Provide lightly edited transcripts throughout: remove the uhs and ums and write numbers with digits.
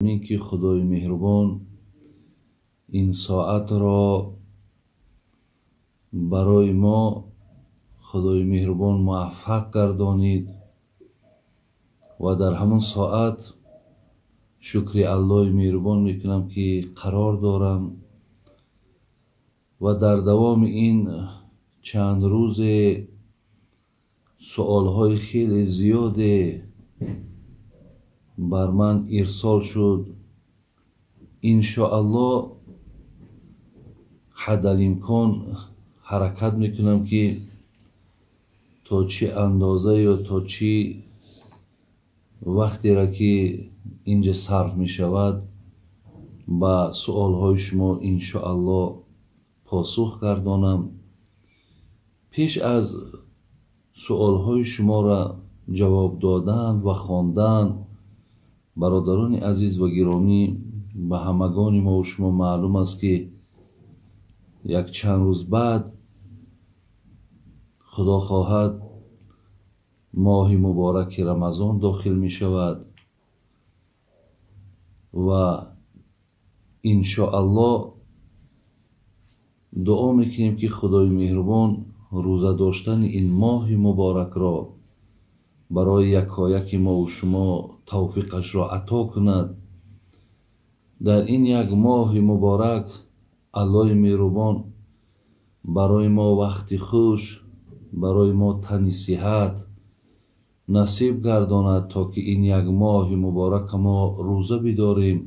Ки Худои меҳрубон ин соатро барои мо Худои меҳрубон муваффақ гардонид ва дар ҳамон соат шукри Аллоҳи меҳрубон мекунам, ки қарор дорам ва дар давоми ин чанд рӯзе суолҳои хеле зиёде бар ман ирсол шуд. Иншоаллоҳ, ҳадалимкон ҳаракат мекунам, ки то чӣ андоза ё то чӣ вақтеро, ки инҷа сарф мешавад, ба суолҳои шумо иншоаллоҳ посух гардонам. Пеш аз суолҳои шуморо ҷавоб додан ва хондан, бародарони азиз ва гиромӣ, ба ҳамагони мову шумо маълум аст, ки як чанд рӯз баъд, Худо хоҳад, моҳи мубораки Рамазон дохил мешавад ва иншоаллоҳ дуо мекунем, ки Худои меҳрубон рӯза доштани ин моҳи муборакро барои якояки мову шумо тавфиқашро ато кунад. Дар ин як моҳи муборак Аллоҳи меҳрубон барои мо вақти хуш, барои мо тани сиҳат насиб гардонад, то ки ин як моҳи муборака мо рӯза бидорем,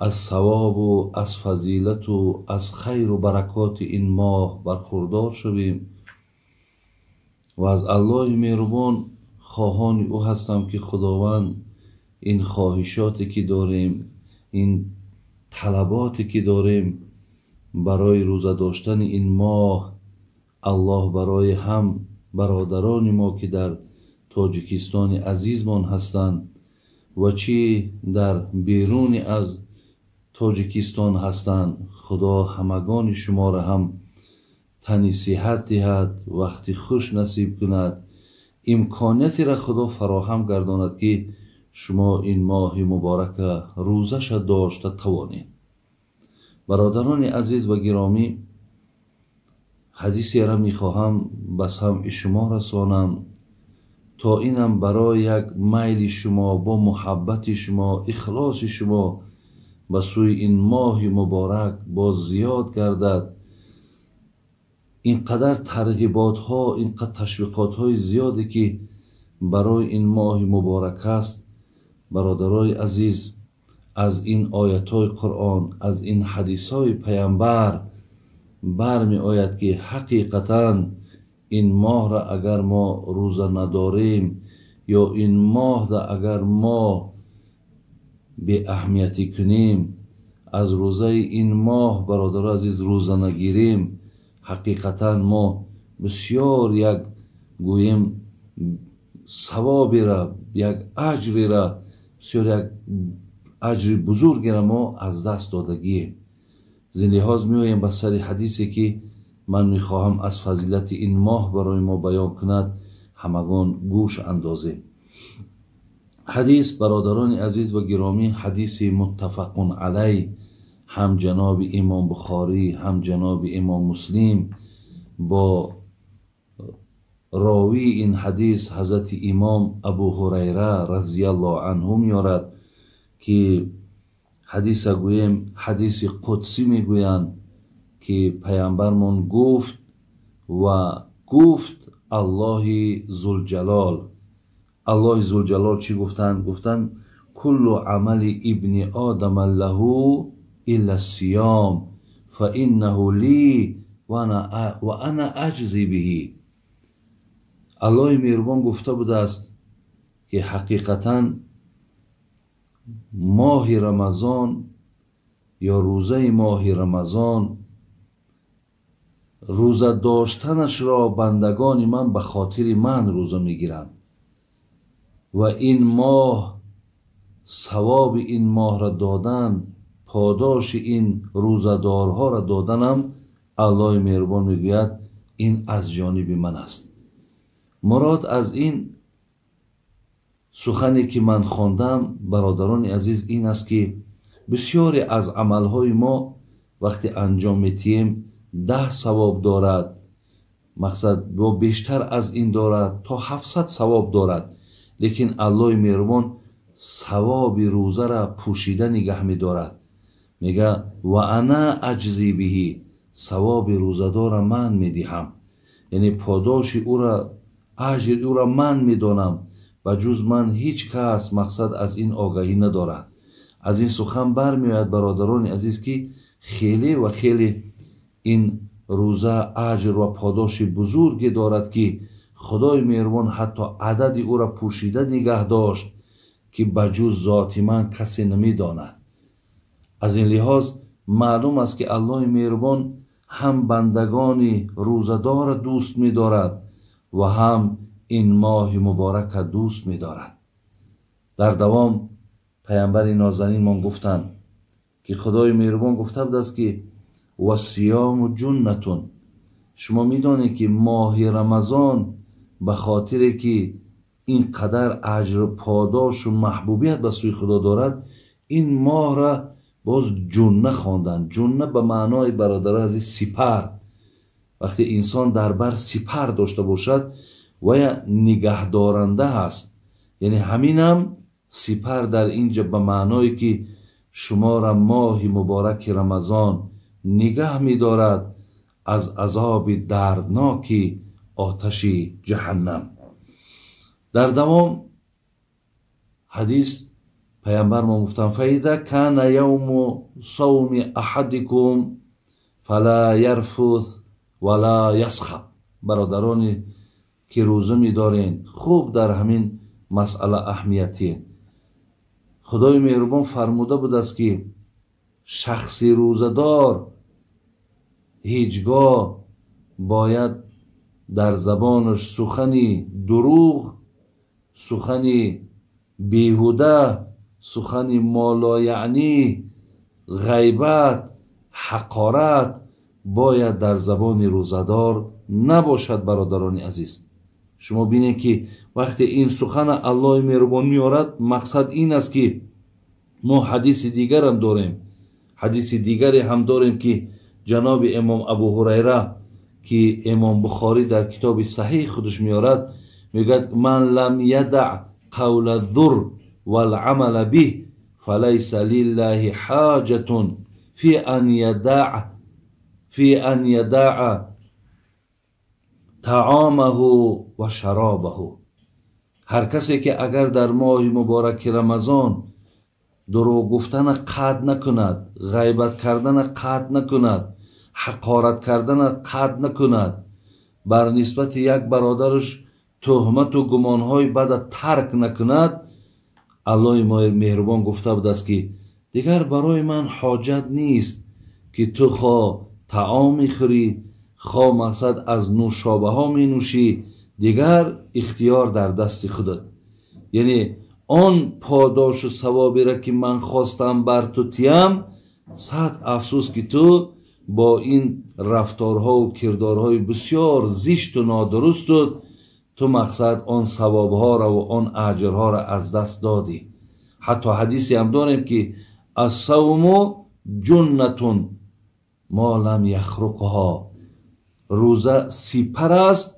аз савобу аз фазилату аз хайру баракоти ин моҳ бархурдор шавем. Ва аз Аллоҳи меҳрубон хоҳони ӯ ҳастам, ки Худованд ин хоҳишоте, ки дорем, ин талаботе, ки дорем барои рӯза доштани ин моҳ, Аллоҳ барои ҳам бародарони мо, ки дар Тоҷикистони азизмон ҳастанд ва чӣ дар беруни аз Тоҷикистон ҳастанд, Худо ҳамагони шуморо ҳам тани сиҳат диҳад, вақти хуш насиб кунад, имкониятеро Худо фароҳам гардонад, ки шумо ин моҳи муборака рӯзаша дошта тавонед. Бародарони азиз ва гиромӣ, ҳадисеро мехоҳам ба самъи шумо расонам, то инам барои як майли шумо, бо муҳаббати шумо, ихлоси шумо ба сӯи ин моҳи муборак боз зиёд гардад. Ин қадар тарғиботҳо, ин қадар ташвиқотҳои зиёде, ки барои ин моҳи муборак аст, бародарои азиз, аз ин оятҳои Қуръон, аз ин ҳадисҳои паямбар бармеояд, ки ҳақиқатан ин моҳра агар мо рӯза надорем ё ин моҳра агар мо беаҳамиятӣ кунем, аз рӯзаи ин моҳ, бародарои азиз, рӯза нагирем, ҳақиқатан мо бисёр як, гӯем, савобера, як аҷрера, бисёр як аҷри бузургеро мо аз даст додагием. Зин лиҳоз меоем ба сари ҳадисе, ки ман мехоҳам аз фазилати ин моҳ барои мо баён кунад, ҳамагон гӯш андозем. Ҳадис, бародарони азиз ва гиромӣ, ҳадиси муттафақун алай, ҳам ҷаноби имом Бухорӣ, ҳам ҷаноби имом Муслим бо ровии ин ҳадис ҳазрати имом Абу Ҳурайра разияллоҳу анҳу меорад, ки ҳадиса гӯем, ҳадиси қудсӣ мегӯянд, ки паямбармон гуфт ва гуфт Аллоҳи Зулҷалол. Аллоҳи Зулҷалол чӣ гуфтанд? Гуфтанд: куллу амали ибни одама лаҳу илла сиём фа иннаҳу ли ва ана аҷзи биҳи. Аллоҳи меҳрубон гуфта будааст, ки ҳақиқатан моҳи Рамазон ё рӯзаи моҳи Рамазон, рӯза доштанашро бандагони ман ба хотири ман рӯза мегиранд ва ин моҳ, савоби ин моҳро додан, подоши ин рӯзадорҳоро доданам, Аллоҳи меҳрубон мегӯяд, ин аз ҷониби ман аст. Мурод аз ин Сухане ки ман хондам, бародарони азиз, ин аст ки бисёре аз амалҳои мо вақте анҷом метиҳем 10 савоб дорад, мақсад бо бештар аз ин дорад, то 700 савоб дорад. Лекин Аллоҳи меҳрубон савоби рӯзара пӯшида нигаҳ медорад. Мега ва ана аҷзи биҳи, савоби рӯзадора ман медиҳам, яъне подоши ӯра, аҷри ӯра ман медонам, ба ҷуз ман ҳеҷ кас мақсад аз ин огаҳӣ надорад. Аз ин сухан бармеояд, бародарони азиз, ки хеле ва хеле ин рӯза аҷр ва подоши бузурге дорад, ки Худои меҳрубон ҳатто адади ӯра пӯшида нигаҳ дошт, ки ба ҷуз зоти ман касе намедонад. Аз ин лиҳоз маълум аст, ки Аллоҳи меҳрубон ҳам бандагони рӯзадорро дӯст медорад ва ҳам ин моҳи муборакро дӯст медорад. Дар давом паямбари нозанинмон гуфтанд, ки Худои меҳрубон гуфта будааст, ки вассиёму ҷуннатун. Шумо медонед, ки моҳи Рамазон ба хотире ки ин қадар аҷру подошу маҳбубият ба сӯи Худо дорад, ин моҳра боз ҷунна хонданд. Ҷунна ба маънои, бародари азиз, сипар. Вақте инсон дар бар сипар дошта бошад, вая нигаҳдоранда ҳаст. Яъне ҳаминам сипар дар инҷа ба маъное ки шуморо моҳи мубораки Рамазон нигаҳ медорад аз азоби дардноки оташи ҷаҳаннам. Дар давом ҳадис паямбармон гуфтанд: фаиза кана явму савми аҳадикум фала ярфус вала ясхаб. Бародароне ки рӯза медорен, хуб дар ҳамин масъала аҳамиятие. Худои меҳрубон фармуда будааст, ки шахси рӯзадор ҳеҷ гоҳ бояд дар забонаш сухани дурӯғ, сухани беҳуда, сухани молояънӣ, ғайбат, ҳақорат бояд дар забони рӯзадор набошад. Бародарони азиз, шумо бинед, ки вақте ин сухана Аллоҳи меҳрубон меорад, мақсад ин аст, ки мо ҳадиси дигарам дорем, ҳадиси дигаре ҳам дорем, ки ҷаноби имом Абу Ҳурайра, ки имом Бухорӣ дар китоби саҳиҳи худаш меорад, мегӯяд: ман лам ядаъ қавла зур валъамала биҳ фалайса лиллаҳи ҳоҷатун фи ан ядаъа таомаҳу ва шаробаҳу. Ҳар касе ки агар дар моҳи мубораки Рамазон дурӯғ гуфтана қатъ накунад, ғайбат кардана қатъ накунад, ҳақорат кардана қатъ накунад, бар нисбати як бародараш туҳмату гумонҳои бада тарк накунад, Аллоҳи меҳрубон гуфта будааст, ки дигар барои ман ҳоҷат нест, ки ту хо таом мехӯрӣ, хо мақсад аз нӯшобаҳо менӯшӣ, дигар ихтиёр дар дасти худат. Яъне он подошу савоберо ки ман хостам бар ту тиям, сад афсӯс, ки ту бо ин рафторҳову кирдорҳои бисёр зишту нодурусту ту мақсад он савобҳоро ва он аҷрҳоро аз даст додӣ. Ҳатто ҳадисе ҳам дорем, ки ассавму ҷуннатун мо лам яхруқҳо. Рӯза сипар аст,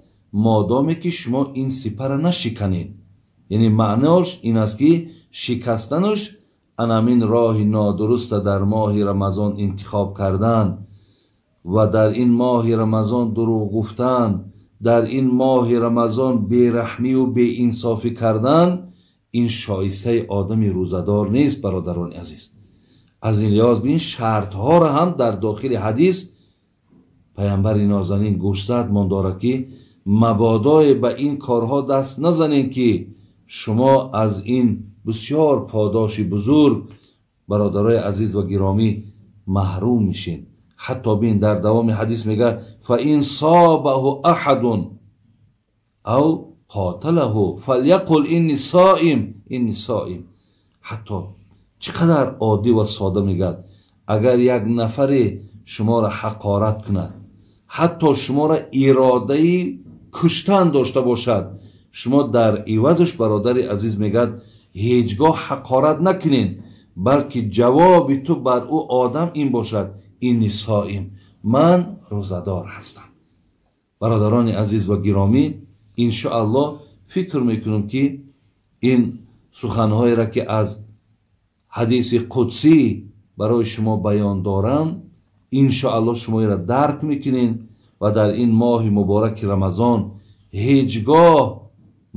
модоме ки шумо ин сипарро нашиканед. Яъне маънош ин аст, ки шикастанаш анамин роҳи нодуруста дар моҳи Рамазон интихоб кардан ва дар ин моҳи Рамазон дурӯғ гуфтан, дар ин моҳи Рамазон бераҳмию беинсофӣ кардан, ин шоистаи одами рӯзадор нест, бародарони азиз. Аз ин лиҳоз ин шартҳоро ҳам дар дохили ҳадис паямбари нозанин гӯшзад мон дорад, ки мабодое ба ин корҳо даст назанед, ки шумо аз ин бисёр подоши бузург, бародарои азиз ва гиромӣ, маҳрум мешед. Ҳатто бин, дар давоми ҳадис мегӯяд: фаин собаҳу аҳадун ав қоталаҳу фаляқул инни соим, инни соим. Ҳатто чӣ қадар оддӣ ва сода мегӯяд: агар як нафаре шуморо ҳақорат кунад, ҳатто шуморо иродаи куштан дошта бошад, Шумо дар ивазаш, бародари азиз, мегӯяд, ҳеҷгоҳ ҳақорат накунед, балки ҷавоби ту бар ӯ одам ин бошад: инни соим, ман рӯзадор ҳастам. Бародарони азиз ва гиромӣ, иншоаллоҳ фикр мекунам, ки ин суханҳоеро, ки аз ҳадиси қудсӣ барои шумо баён дорам, иншоаллоҳ шумо инро дарк мекунед ва дар ин моҳи мубораки Рамазон ҳеҷгоҳ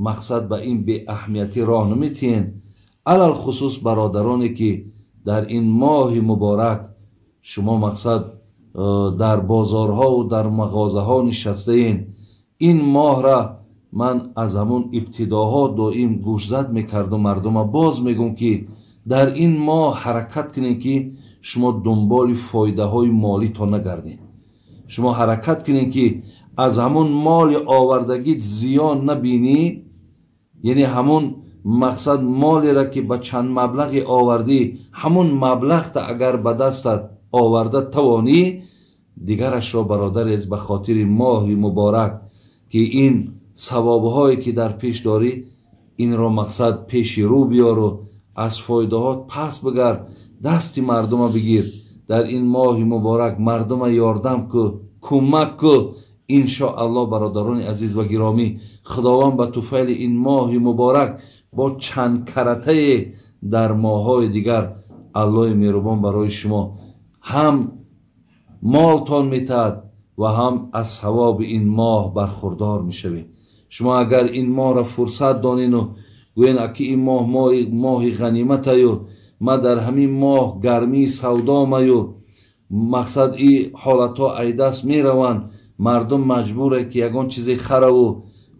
мақсад ба ин беаҳамиятӣ роҳ наметиҳед. Алалхусус бародароне, ки дар ин моҳи муборак шумо мақсад дар бозорҳову дар мағозаҳо нишастаед. Ин моҳра ман аз ҳамун ибтидоҳо доим гӯшзад мекардум мардума, боз мегӯм, ки дар ин моҳ ҳаракат кунед, ки шумо дунболи фоидаҳои молитон нагардед. Шумо ҳаракат кунед, ки аз ҳамун моли овардагит зиён набинӣ, яъне ҳамун мақсад молеро, ки ба чанд маблағе овардӣ, ҳамун маблағта агар ба дастат оварда тавонӣ, дигарашро, бародарез, ба хотири моҳи муборак, ки ин савобҳое, ки дар пеш дорӣ, инро мақсад пеши рӯ биёру аз фоидаҳот пас бигард, дасти мардума бигир, дар ин моҳи муборак мардума ёрдам ку, кӯмак ку. Иншоаллоҳ, бародарони азиз ва гиромӣ, Худованд ба туфайли ин моҳи муборак бо чанд каратае дар моҳҳои дигар Аллоҳи меҳрубон барои шумо ҳам молтон метаҳад ва ҳам аз савоби ин моҳ бархурдор мешавед. Шумо агар ин моҳро фурсат донену гӯен, аки ин моҳ моҳи ғаниматаю, ма дар ҳамин моҳ гармии савдомаю, мақсад и ҳолатҳо айдаст мераванд, мардум маҷбуре, ки ягон чизе хараву,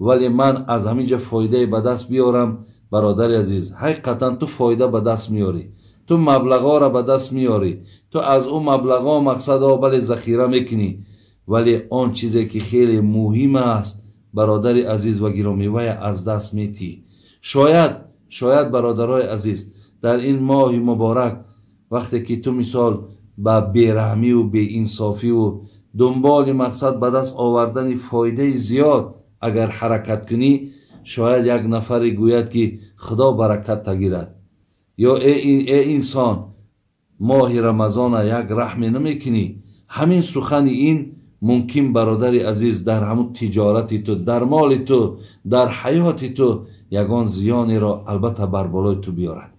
вале ман аз ҳамин ҷа фоидае ба даст биёрам. Бародари азиз, ҳақиқатан ту фоида ба даст меёрӣ, ту маблағҳоро ба даст меёрӣ, ту аз ӯ маблағҳо мақсадҳо бале захира мекунӣ, вале он чизе, ки хеле муҳим аст, бародари азиз ва гиромӣ, вая аз даст метиҳӣ. Шояд, бародарои азиз, дар ин моҳи муборак вақте ки ту мисол ба бераҳмиву беинсофиву дунболи мақсад ба даст овардани фоидаи зиёд агар ҳаракат кунӣ, шояд як нафаре гӯяд, ки Худо баракат тагирад, ё э инсон, моҳи Рамазона як раҳме намекунӣ. Ҳамин сухани ин мумкин, бародари азиз, дар ҳамун тиҷорати ту, дар моли ту, дар ҳаёти ту ягон зиёнеро албатта бар болои ту биёрад.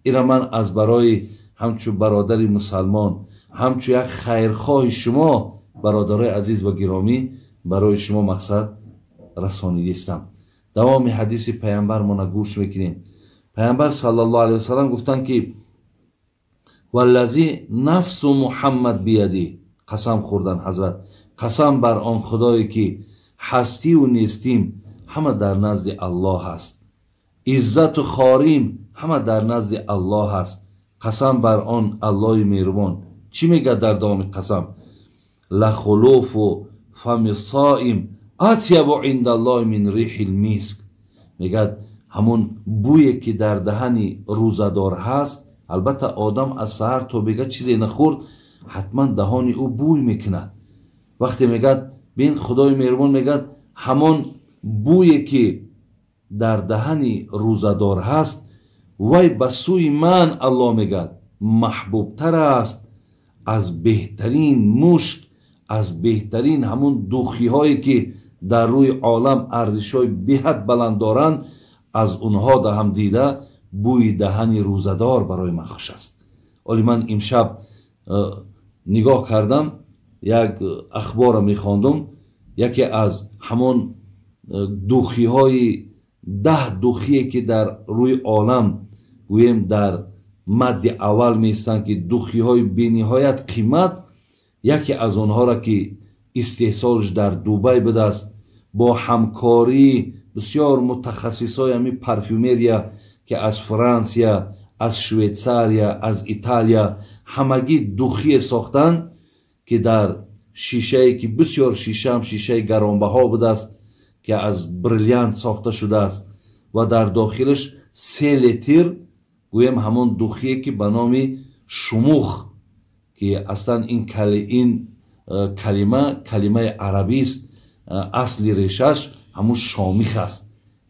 Ира ман аз барои ҳамчун бародари мусалмон, ҳамчун як хайрхоҳи шумо, бародарои азиз ва гиромӣ, барои шумо мақсад расонидистам. Давоми ҳадиси паямбармона гӯш мекунем. Паямбар саллаллоҳу алайҳи васаллам гуфтанд, ки валлази нафсу Муҳаммад бияди, қасам хӯрдан ҳазрат, қасам бар он Худое, ки ҳастиву нестим ҳама дар назди Аллоҳ аст, иззату хорим ҳама дар назди Аллоҳ аст, қасам бар он Аллоҳи меҳрубон. Чӣ мегӯяд дар давоми қасам? Лахулуфу фами соим атябу индаллоҳи мин рихил миск. Мегӯяд, ҳамун бӯе, ки дар даҳани рӯзадор ҳаст, албатта одам аз саҳар то бега чизе нахӯрд, ҳатман даҳони ӯ бӯй мекунад. Вақте мегӯяд, бин, Худои меҳрубон мегӯяд, ҳамон бӯе, ки дар даҳани рӯзадор ҳаст, вай ба сӯи ман, Аллоҳ мегӯяд, маҳбубтар аст аз беҳтарин мушк, аз беҳтарин ҳамун духиҳое, ки дар рӯи олам арзишҳои беҳад баланд доранд, аз онҳо даҳам дида бӯи даҳани рӯзадор барои ман хуш аст. Оли ман имшаб нигоҳ кардам, як ахборро мехондум, яке аз ҳамон духиҳои 10 духие, ки дар рӯи олам гӯем дар мадди аввал меистанд, ки духиҳои бениҳоят қимат, яке аз онҳоро, ки истеҳсолш дар Дубай будааст, бо ҳамкории бисёр мутахассисои ҳамин парфюмерия, ки аз Франсия, аз Швейтсария, аз Италия, ҳамагӣ духие сохтанд, ки дар шишае, ки бисёр шишаам шишаи гаронбаҳо будааст, ки аз бриллиант сохта шудааст, ва дар дохилаш 3 литр гӯем ҳамон духие, ки ба номи Шумух, ки аслан ин калима калимаи арабист, асли решаш ҳамун шомих аст.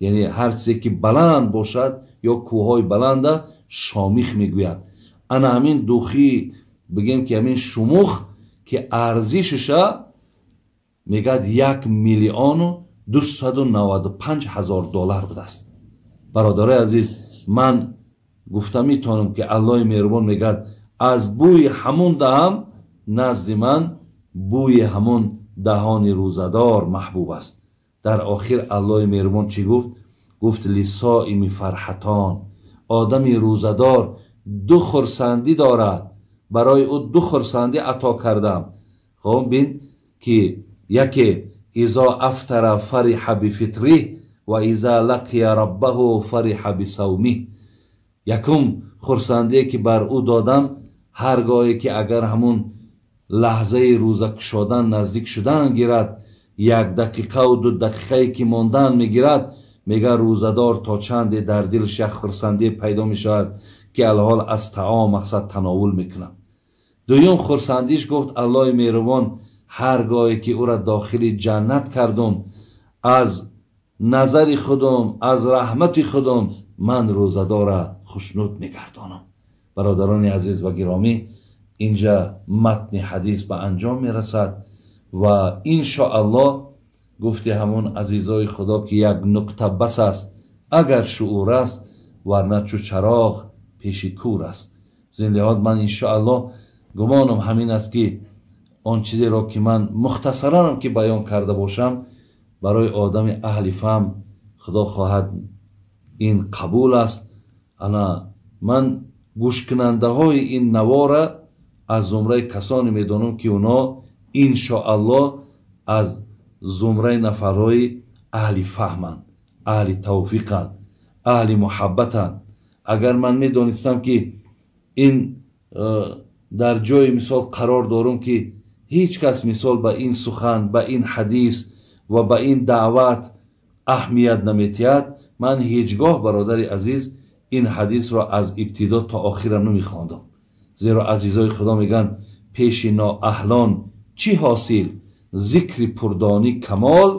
Яъне ҳар чизе ки баланд бошад ё кӯҳҳои баланда шомих мегӯянд. Ана ҳамин духи бигем ки ҳамин шумух ки арзишаша мегӯяд 1 295 000 доллар будааст. Бародарои азиз, ман гуфта метавонам ки Аллоҳи меҳрубон мегӯяд, аз бӯи ҳамун даҳам назди ман бӯи ҳамун даҳони рӯзадор маҳбуб аст. Дар охир Аллоҳи меҳрубон чӣ гуфт? Гуфт: للصائم فرحتان. Одами рӯзадор ду хурсандӣ дорад, барои ӯ ду хурсандӣ ато кардам. Хоб, бин ки яке: إذا أفطر فرح بفطره وإذا لقي ربه فرح بصومه. Якум хурсандие ки бар ӯ додам, ҳар гоҳе ки агар ҳамун лаҳзаи рӯза кушодан наздик шудан гирад, як дақиқаву 2 дақиқае ки мондан мегирад, мега рӯзадор то чанде дар дилш як хурсандие пайдо мешавад, ки алҳол аз таом мақсад тановул мекунам. Дуюм хурсандиш, гуфт Аллоҳи меҳрубон, ҳар гоҳе ки ӯра дохили ҷаннат кардум, аз назари худум, аз раҳмати худум ман рӯзадора хушнуд мегардонам. Бародарони азиз ва гиромӣ, инҷа матни ҳадис ба анҷом мерасад ва иншоаллоҳ, гуфти ҳамун азизои Худо, ки як нукта бас аст, агар шуур аст, варна чу чароғ пеши кур аст. Зин лиҳоз ман иншоаллоҳ гумонам ҳамин аст, ки он чизеро ки ман мухтасаранам ки баён карда бошам, барои одами аҳли фаҳм, Худо хоҳад, ин қабул аст. Ана ман гӯшкунандаҳои ин навора аз зумраи касоне медонам, ки онҳо иншоаллоҳ аз зумраи нафарҳои аҳли фаҳманд, аҳли тавфиқанд, аҳли муҳаббатанд. Агар ман медонистам, ки ин дар ҷои мисол қарор дорум, ки ҳеҷ кас мисол ба ин сухан, ба ин ҳадис ва ба ин даъват аҳамият наметиҳад, ман ҳеҷ гоҳ, бародари азиз, ин ҳадисро аз ибтидо то охирам намехондам. Зеро азизои Худо мегӯянд: пеши ноаҳлон чӣ ҳосил зикри пурдонӣ камол,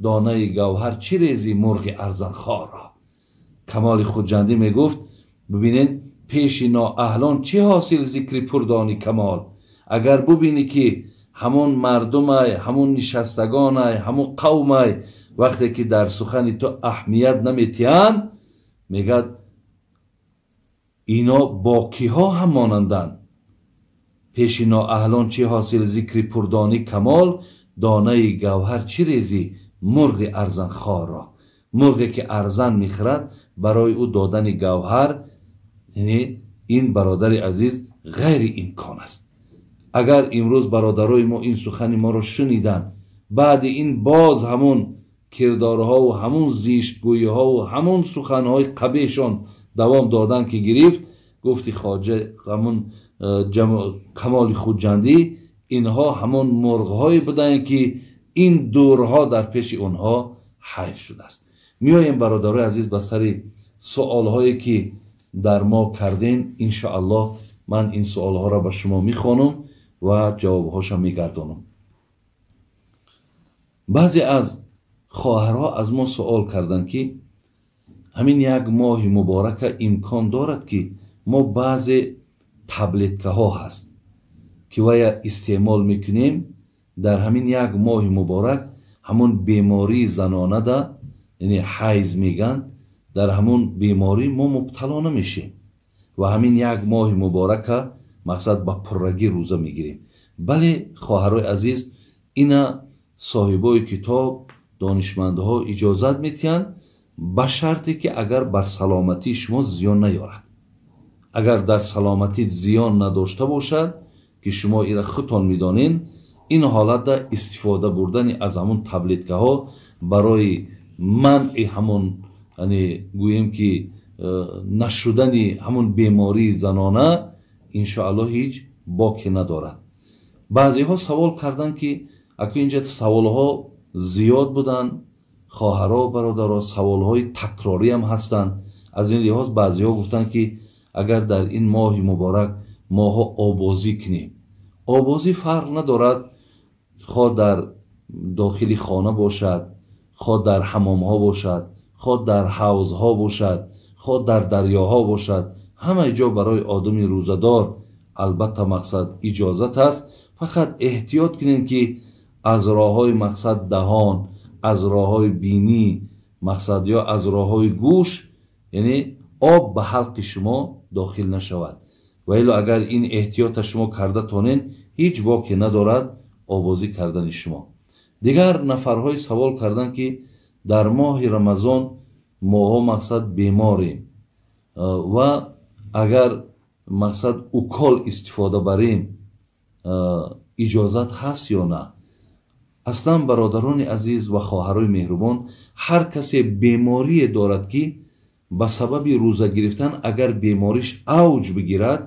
донаи гавҳар чӣ резӣ мурғи арзанхорро. Камоли Хуҷандӣ мегуфт, бибинед: пеши ноаҳлон чӣ ҳосил зикри пурдонӣ камол. Агар бубинӣ, ки ҳамон мардумай, ҳамон нишастагонай, ҳамон қавмай, вақте ки дар сухани ту аҳамият наметиҳанд, мегӯяд, ино бо киҳо ҳам монанданд? Пеши ноаҳлон чӣ ҳосил зикри пурдонӣ камол, донаи гавҳар чӣ резӣ мурғи арзанхорро. Мурғе ки арзан мехӯрад, барои ӯ додани гавҳар, яъне ин, бародари азиз, ғайриимкон аст. Агар имрӯз бародарои мо ин сухани моро шуниданд, баъди ин боз ҳамун кирдорҳову ҳамун зиштгӯиҳову ҳамун суханҳои қабеҳшон давом додан ки гирифт, гуфти хоҷа ҳамун Камоли Хуҷандӣ, инҳо ҳамон мурғҳое буданд, ки ин дурҳо дар пеши онҳо ҳайф шудааст. Меоем, бародарои азиз, ба сари суолҳое ки дар мо кардем. Иншоаллоҳ, ман ин суолҳоро ба шумо мехонам ва ҷавобҳоша мегардонам. Баъзе аз хоҳарҳо аз мо суол карданд, ки ҳамин як моҳи муборака имкон дорад, ки мо баъзе таблеткаҳо ҳаст, ки вая истеъмол мекунем, дар ҳамин як моҳи муборак ҳамон бемории занонада, яъне ҳайз мегӯянд, дар ҳамон беморӣ мо мубтало намешем ва ҳамин як моҳи муборака мақсад ба пуррагӣ рӯза мегирем. Бале, хоҳарои азиз, ина соҳибои китоб, донишмандҳо иҷозат метиҳанд, ба шарте ки агар бар саломатии шумо зиён наёрад. Агар дар саломатӣ зиён надошта бошад, ки шумо ира худтон медонед, ин ҳолатда истифода бурдани аз ҳамун таблеткаҳо барои манъи ҳамон, яъне гӯем ки нашудани ҳамун бемории занона, иншоаллоҳ, ҳеҷ боке надорад. Баъзеҳо савол карданд, ки аку инҷа саволҳо зиёд буданд, хоҳаро, бародаро, саволҳои такрориам ҳастанд. Аз ин лиҳоз баъзеҳо гуфтанд, ки агар дар ин моҳи муборак моҳо обозӣ кунем. Обозӣ фарқ надорад, хоҳ дар дохили хона бошад, хоҳ дар ҳамомҳо бошад, хоҳ дар ҳавзҳо бошад, хоҳ дар дарёҳо бошад, ҳама ҷо барои одами рӯзадор албатта мақсад иҷозат аст. Фақат эҳтиёт кунед, ки аз роҳҳои мақсад даҳон, аз роҳҳои бинӣ мақсад ё аз роҳҳои гӯш, яъне об ба ҳалқи шумо дохил нашавад. Ва илло агар ин эҳтиёта шумо карда тонед, ҳеҷ боке надорад обозӣ кардани шумо. Дигар нафарҳои савол карданд, ки дар моҳи Рамазон моҳо мақсад беморем ва агар мақсад укол истифода барем, иҷозат ҳаст ё на? Аслан, бародарони азиз ва хоҳарои меҳрубон, ҳар касе беморие дорад, ки ба сабаби рӯза гирифтан агар бемориш авҷ бигирад,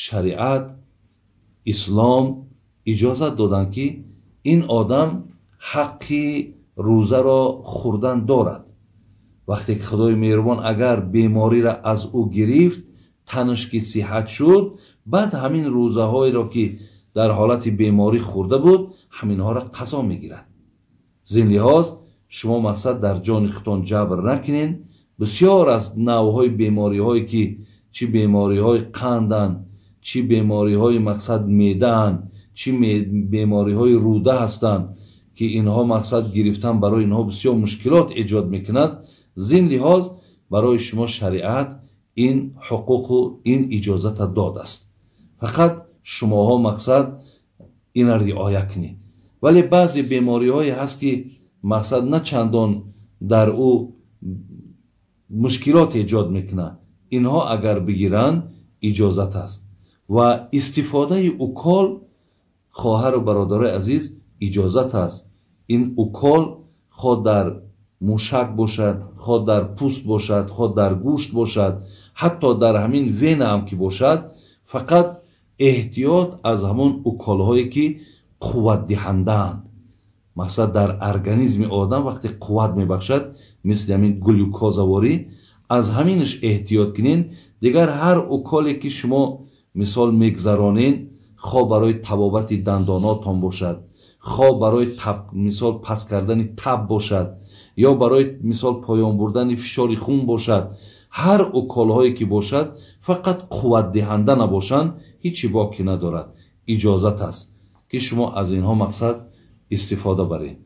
шариат ислом иҷозат доданд, ки ин одам ҳаққи рӯзаро хӯрдан дорад. Вақте ки Худои меҳрубон агар бемориро аз ӯ гирифт, танаш ки сиҳат шуд, баъд ҳамин рӯзаҳоеро, ки дар ҳолати беморӣ хӯрда буд, ҳаминҳоро қазо мегирад. Зин лиҳоз шумо мақсад дар ҷони худтон ҷабр накунед. Бисёр аз навъҳои бемориҳое, ки чӣ бемориҳои қанданд, чӣ бемориҳои мақсад меъдаанд, чӣ бемориҳои рӯда ҳастанд, ки инҳо мақсад гирифтан барои инҳо бисёр мушкилот эҷод мекунад. Зин лиҳоз барои шумо шариат ин ҳуқуқу ин иҷозата додааст. Фақат шумоҳо мақсад ина риоя кунед. Вале баъзе бемориҳое ҳаст, ки мақсад на чандон дар ӯ мушкилот эҷод мекунад, инҳо агар бигиранд, иҷозат аст. Ва истифодаи укол, хоҳару бародарои азиз, иҷозат аст. Ин укол хоҳ дар мушак бошад, хоҳ дар пӯст бошад, хоҳ дар гӯшт бошад, ҳатто дар ҳамин вена ҳам ки бошад, фақат эҳтиёт аз ҳамон уколҳое, ки қувватдиҳандаанд. Мақсад дар организми одам вақте қувват мебахшад, мисли ҳамин глюкозаворӣ, аз ҳаминаш эҳтиёт кунед. Дигар ҳар уколе, ки шумо мисол мегзаронед, хоҳ барои табобати дандонотон бошад, хоҳ барои мисол паст кардани таб бошад, ё барои мисол поён бурдани фишори хун бошад, ҳар уколҳое ки бошад, фақат қувватдиҳанда набошанд, ҳеҷ боке надорад, иҷозат аст, ки шумо аз инҳо мақсад истифода баред.